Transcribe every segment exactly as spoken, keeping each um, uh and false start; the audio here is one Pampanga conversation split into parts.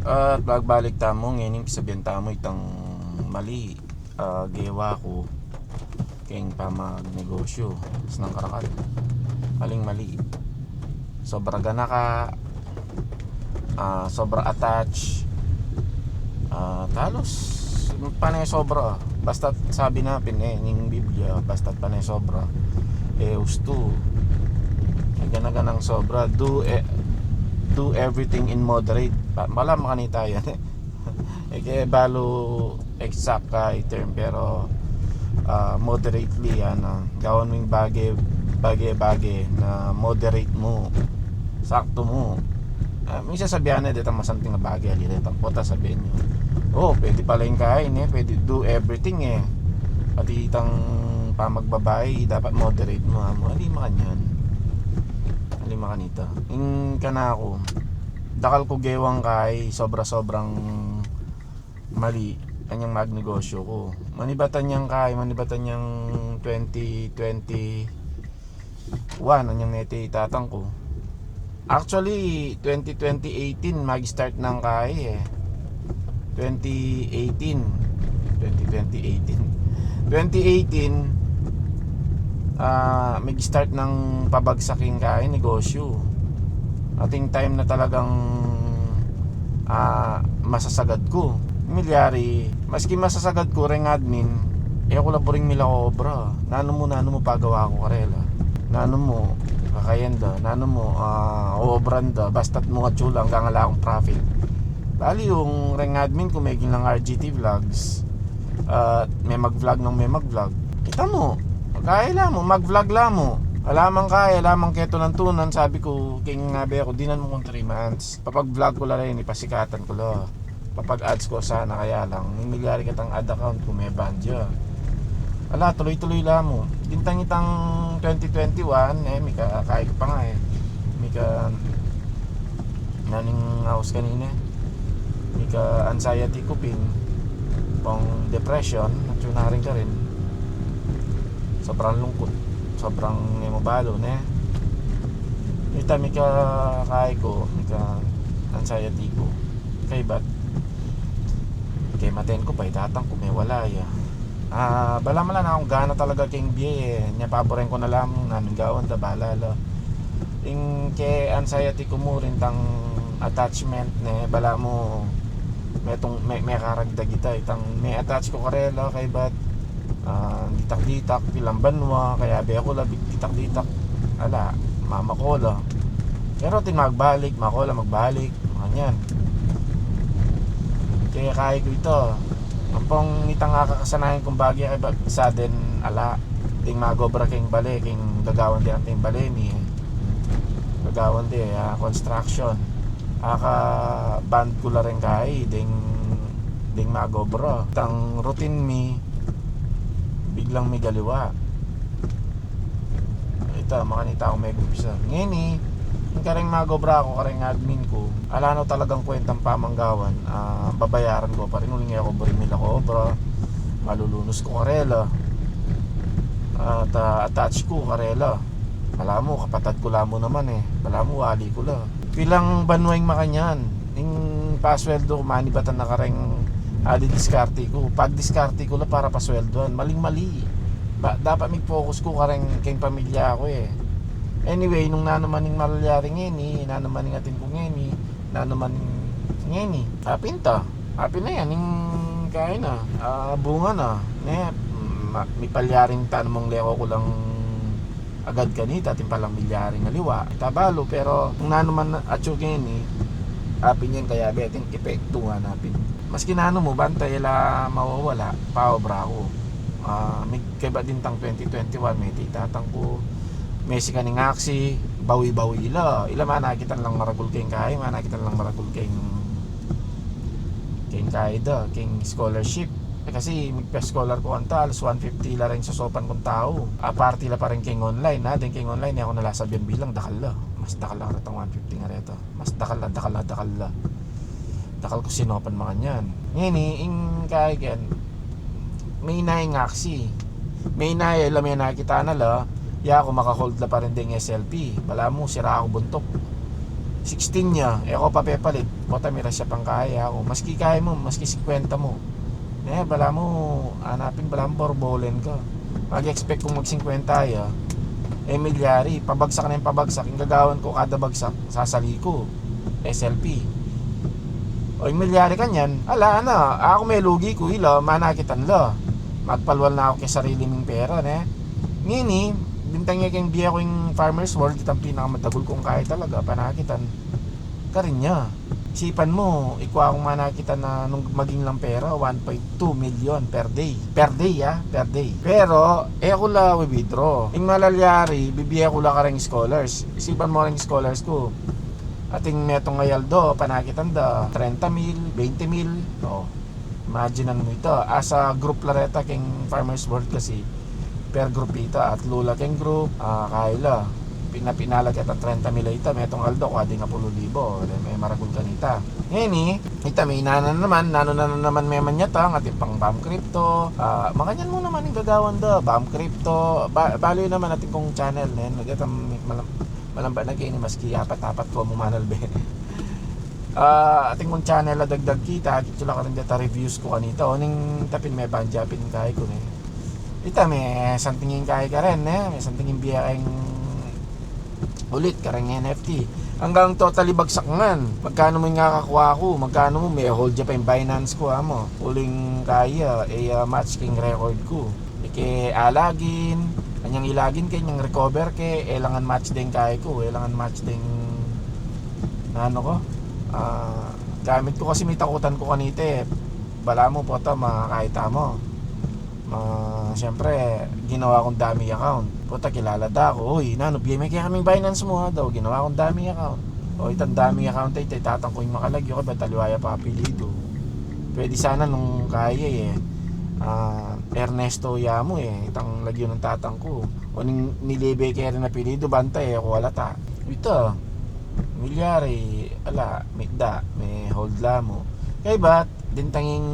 At magbalik tamu ngeni, pisabian tamu itang mali, ah, gewa ku keng pamagnegosyo. Sinangkarakal. Maling mali. Sobra ganaka, ah, sobra attach, ah, talos pane sobra. Basta sabi na pin, eh, ning Biblia, basta pane sobra, e hustu. Gana-ganang sobra, do, e, do everything in moderate. Pa-, wala makanita yan, eh. E ke balu exact ka i term, pero, ah, moderately, ano, gawan mu ing bage, bage-bage na moderate mu, sakto mu. Ah, minsan sabian ne, detang masanting a bage, ali detang kota, sabian yu, "Oh, pwede pala ing kain, eh, pwede do everything, eh." Pati itang pamagbabai, dapat moderate mu, amo. Ali makanyan. Ali makanita. Ing kanaku, dakal ku gewang kai, sobra-sobrang mali anyang magnegosyo ku. Manibatan yang kai, manibatan yang twenty twenty-one, anyang nete itatang ku. Actually, twenty twenty eighteen, mag-start nang kai, eh. Twenty eighteen, twenty twenty eighteen. Twenty eighteen, ah, mag-start nang pabagsakin kai negosyo. Ating time na talagang, ah, masasagad ku. Milyari, maski masasagad ku reng admin, e ku la buring milakobra. Nanu mu, nanu mu pagawa ku karela? Nanu mu, kakayan da? Nanu mu, ah, oobran da? Basta't mu atsu la anggang ala kung profit. Bali, ing reng admin ku, meging lang R G T Vlogs, at me mag-vlog nang me mag-vlog. Kita mu, kaya la mu, mag-vlog la mu. Alamang kaya, alamang ketunan-tunan, sabi ku, king abe ku, dinan mu kung three months. Papag-vlog ku la reni, pasikatan ku la. Papag-ads ku sana, kaya lang, ing milyari katang ad account ku, me-ban ya. Ala, tuloy-tuloy la mu. Dintang itang twenty twenty-one, eh, mika, kai ku pa nga, eh. Mika, naning aus kanina, mika anxiety ku pin, pang depression, at yun na rin ka rin. Sobrang lungkot, sobrang e mu balu, ne? Ita, mika kai ku, mika anxiety ku. Kaybat, kaymaten ku pa, itatang ku, me wala ya. Ah, bala mala na kung gana talaga keng bie, eh. Nya paburen ku na lamang, namin gawan da, bala la. Ing ke anxiety ku mu rintang attachment, ne, bala mu, metung, me, mekaragdag ita, itang me-attach ku karela, kaybat, ah, ditak-ditak, pilang banua, kaya be ku la, ditak-ditak, ala, mama ku la. Pero atin magbalik, mako la magbalik, makanyan. Kaya kai ku ita, ampong itang akakasanayan kung bage, kaybat, sudden, ala, deng mag-obra keng bale, keng gagawan de anting bale mi, eh. Gagawan de, ah, construction. Aka-ban ku la rin kai, deng, deng mag-obra. Itang routine mi, biglang migaliwa. Ita, makanita ku, megumpisa. Ngeni, ing kareng mag-obra ku, kareng admin ku, ala no talagang kwentang pamanggawan, ah, babayaran ku pa rin, uling e ku buring milakobra, malulunus ku karela. At, ah, attach ku karela. Bala mu, kapatad ku la mu naman, eh. Bala mu, wali ku la. Pilang banua ing makanyan. Ing pasweldo ku, manibatan na kareng, ah, didiskarte ku. Pagdiskarte ku la para pasweldoan. Maling-mali. Ba, dapat mig-focus ku kareng keng pamilya ku, eh. Anyway, nung nanu man ing malyari ngeni, nanu man ing atin ku ngeni, nanu man ing ngeni, apin ta. Apin na yan, ing kain na, ah, bunga na. Ne, ma, mipalyaring tanumung leko ku lang agad kanita, atin palang milyaring aliwa. Ita balu, pero kung nanu man atsu keni, apin yan, kayabe atin epektu nga na pin. Maski nanu mu, bantay la mawawala, paobra ku. Ah, mig, kaybat dintang twenty twenty-one, mete itatang ku, mesikan ing aksi, bawi-bawi la. Ila manakitan lang maragul keng kai, manakitan lang maragul keng, keng kai da, keng scholarship. Eh, kasi migpa-scholar ku kanta, alas one fifty la ring sosopan kung tau. Aparte la pa rin keng online, ha? Deng keng online, e ku na la sabian bilang, dakal la. Mas dakal la retang one fifty nga reta. Mas dakal la, dakal la, dakal la. Dakal ku sinopan makanyan. Ngeni, ing kai ken, maina ing aksi. Maina ya, ila, maina kita na la, ya ku maka-hold la pa rin deng S L P. Bala mu, sira ku buntuk. sixteen ya, e ku pa pepalit. Pota, mira, siya pang kaya ku. Maski kaya mu, maski singkwenta mu. E, balamu, anapin, balamu borbolen ka. Mag-expect kung mag-singkwenta ya. E, milyari, pabagsak na ing pabagsak. Ing gagawan ku kada bagsak, sasali ku. S L P. O, ing milyari kanyan, ala, ana, aku melugi ku, ila, manakitan la. Magpalwal na aku keng sarili ming pera, ne? Ngeni, bintang ya keng bie ku ing Farmer's World, itang pinakamadagul kung kaya talaga, panakitan. Karin ya. Isipan mu, ikwa kung manakitan na nung maging lang pera, one point two million per day. Per day, ah, per day. Pero, e ku la withdraw. Ing malalyari, bibie ku la kareng scholars. Isipan mu reng scholars ku. Ating metung a aldo, panakitan da, trenta mil, bente mil. O, imaginan mu ita. Asa group la reta keng Farmer's World kasi, per group ita, atlu la keng group, a, kaya la. Pina-, pinalag keta trenta mil a ita, metung aldo, kwa ding apulu libo, e, me-, maragul kanita. Ngeni, ita, me-, nanu na naman, nanu na naman memanyatang, atin pang bam crypto, a, makanyan mu naman ing gagawan da, bam crypto, ba-, balu yu naman atin kung channel, ne, nagatan, malam-, malamba na keni, maski apat-apat ku mu manalbe. A, atin kung channel a dagdag kita, akit yu la karin deta reviews ku kanita, o ning tapin me banja pin kaya ku, ne. Ita, me something ing kaya karin, ne, me something ing bie keng ulit kareng N F T. Anggang totally bagsak ngan. Magkanu mu ing akakua ku? Magkanu mu? Me-hold ya pa ing Binance ku, amu. Uling kaya, e, a, match keng record ku. Ike alagin, anyang ilagin ke, anyang recover ke, e la ngan match deng kaya ku, e la ngan match deng, nanu ku, a, gamit ku kasi mitakutan ku kanita, e. Balamu, pota, makakaya mu. Ma, siyempre, ginawa kung dummy account. Pota, kilala da ku. "Uy, nanu, bie me kaya kaming Binance mu, ha?" daw, ginawa kung dummy account. O, itang dummy account, e, ita, tatang ku ing makalagyu, kaybat aliwa ya pa apelidu. Pwede sana nung kaya, e. A, Ernesto ya mu, e, itang lagyu ning tatang ku. O ning nilibe ke rin apelidu, banta, e ku alata. Ita, milyari, ala, mitda, me-hold la mu. Kaybat, dintang ing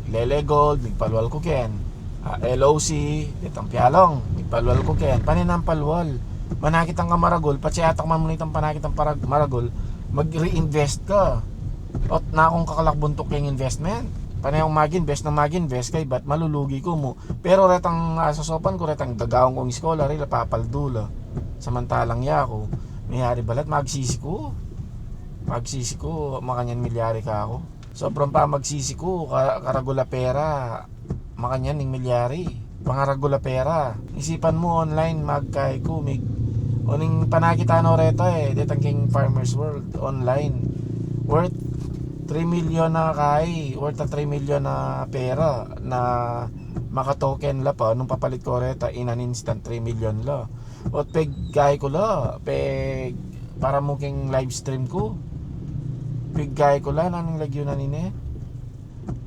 Lele Gold, migpalwal ku ken. A, L O C, detang pialong, migpalwal ku ken. Pane nang palwal. Manakit kang maragul, patse atak man mu itang panakit kang parag-, maragul, mag-reinvest ka. Ot na kung kakalak buntuk keng investment. Pane kung mag-invest na mag-invest, kaybat malulugi ku mu. Pero retang, a, sosopan ku, retang gagawan kung scholar, ila papaldu la. Samantalang yaku, miyari balat, magsisi ku. Magsisi ku, makanyan milyari kaku. Sobrang pamagsisi ku, ka-, karagul a pera, makanyan ning milyari. Pangaragul a pera. Isipan mu online, magkai ku, mig-, o ning panakit ku reta, e, detang keng Farmer's World, online. Worth three million na kai, worth a three million na pera, na maka-token la pa, nung papalit ku reta, in an instant, three million la. Ot pegkai ku la, peg, para mu keng live stream ku. Pegkai ku la, nanung lagyu na nine?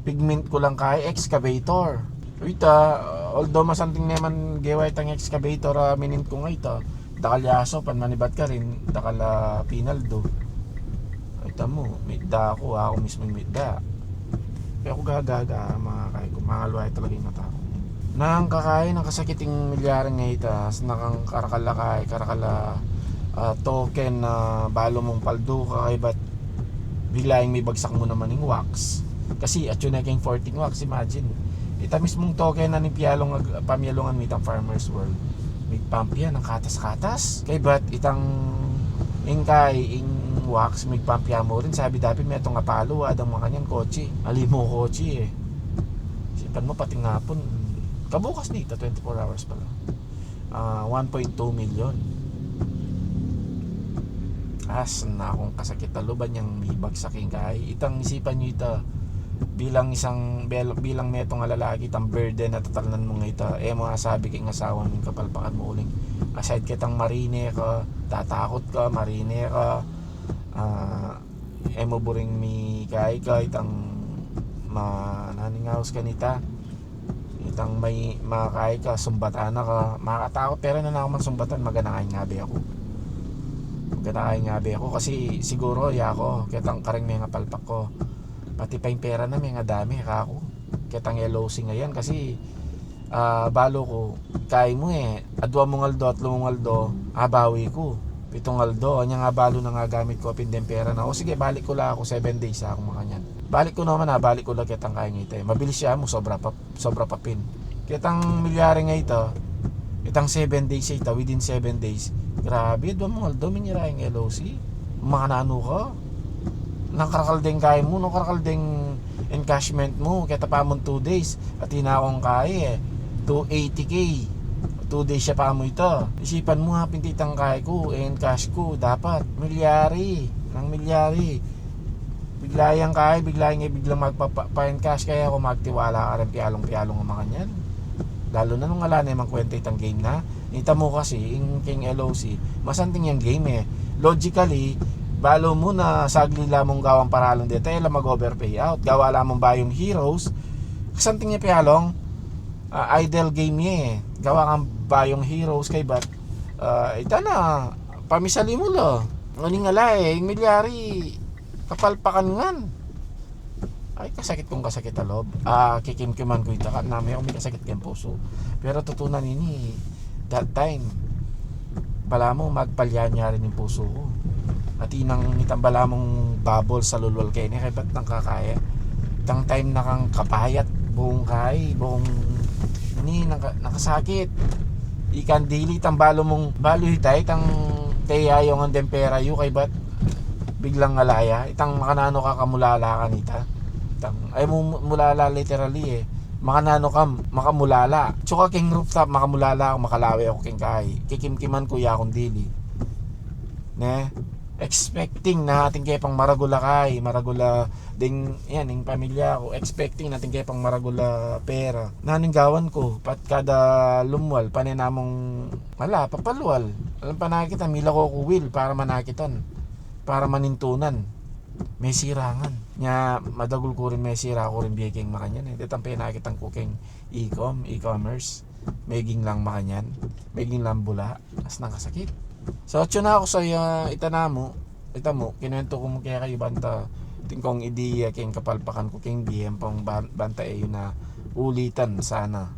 Pigmint ku lang kai, excavator. Ita, although masanting ne man gewa itang excavator a minint ku ngeni, ita, dakal ya asopan, manibat karin, dakal a pinaldu. Ita mu, mitda ku, aku mismu mitda. Kaya ku gagaga, mga kai ku, mangalwa talaga ing mata ku. Nang kakai, nang kasakit ing milyari ngeni, ita, nang karakal a kai, karakal a, a, token na balu mung paldu ka, kaybat bigla ing mibagsak mu naman ing wax. Kasi atyu ne keng fourteen wax, imagine. Ita mismung token na ning pialung ag-, pamialungan mi itang Farmer's World. Migpump ya nang katas-katas. Kaybat itang ing kai, ing wax, migpump ya mu rin. Sabi dapin metung a palu, adang makanyan kotse. Ali mu kotse, e. Isipan mu pati ngapun. Kabukas nita, twenty-four hours pala. A, one point two million. As na kung kasakit a lub, anyang mibagsak ing kai. Itang isipan yu ita bilang isang bel-, bilang metung a lalaki, itang burden a tatalnan mu ngeni ita. E mu asabi keng asawa mu, ing kapalpakan mu uling. Aside ketang marine ka, tatakut ka, marine ka, a, e mu buring mikai ka, itang ma-, nanu ing aus kanita. Itang may, makai ka, sumbatan na ka, makatakut, pero nanu ku man sumbatan, magana ing abe ku. Magana ing abe ku, kasi siguru, yaku, ketang kareng mengapalpak ku. Pati pa ing pera na, mengadami, kaku. Ketang L O C ngayan, kasi, a, balu ku, kai mu, e, adwa mung aldo, atlu mung aldo, abawi ku. Pitung aldo, anya nga balu na nga gamit ku pin deng pera na. O sige, balik ku la aku, seven days aku makanyan. Balik ku naman, ah, balik ku la ketang kayang ita. Mabilis ya mu, sobra pa, sobra pa pin. Ketang milyari nga ita, itang seven days ita, within seven days. Grabe, dua mung aldo, minyari ing L O C. Makananu ka? Nakarakal deng kaya mu, nakarakal deng encashment mu, keta pa mu two days. Atin na kung kaya, eh. Two eighty K. Two days ya pa mu ita. Isipan mu, ha, pin itang kaya ku, eh, encash ku, dapat. Milyari. Nang milyari. Bigla yang kaya, bigla yang, biglang magpapa-, pa-encash kaya ku magtiwala karing pialung-pialung a makanyan. Lalo na nung ala ne mang kwenta itang game na. Ita mu kasi, ing king L O C, masanting yang game, eh. Logically, balu mu na sagli la mung gawang paralung deta, e la mag-overpay out. Gawa la mung bayung heroes, kasanting ya pialung, ah, idle game ya, eh. Gawa kang bayung heroes kaybat, ah, ita na, pamisali mu la. Ngunit nga la, eh, ing milyari, kapalpakan ngan. Ay, kasakit kung kasakit a lub. Ah, kikimkiman ku ita, kanita me, o, mikasakit keng pusu. Pero tutunan ini, that time, balamu magpalya-nya rin ing pusu ku. Atin nang itang balamung bubble salulwal keni, kaybat nang kakaya. Itang time na kang kabayat, bung kai, bung ini, naka-, nakasakit. Ikan dili, itang balu mung, balu ita, itang teyayungan deng pera yu, kaybat biglang ala ya, itang makananu ka kamulala kanita. Itang, ay, mu-, mulala literally, eh. Makananu ka makamulala. Tsuka king rooftop, makamulala aku, makalawe aku king kai. Kikimkiman ku ya kung dili. Ne? Expecting na atin kaya pang maragul a kai, maragul a ding, yan, ing pamilya ku. Expecting na atin kaya pang maragul a pera. Nanung gawan ku, pat kada lumwal, pane namung, ala, papalwal. Alam pa na kita, milako ku will para manakitan, para manintunan. Mesirangan. Nya, madagul ku rin mesira ku rin bie keng makanyan, eh. Detang penakitan ku keng e-com, e-commerce. Meging lang makanyan. Meging lang bula. As nang kasakit. So, atsu na aku sa, ah, ita namu. Ita mu, kinuwentu ku mu kekayu banta. Atin kung ideya keng kapalpakan ku keng bie, ampong ban-, banta e yu na ulitan sana.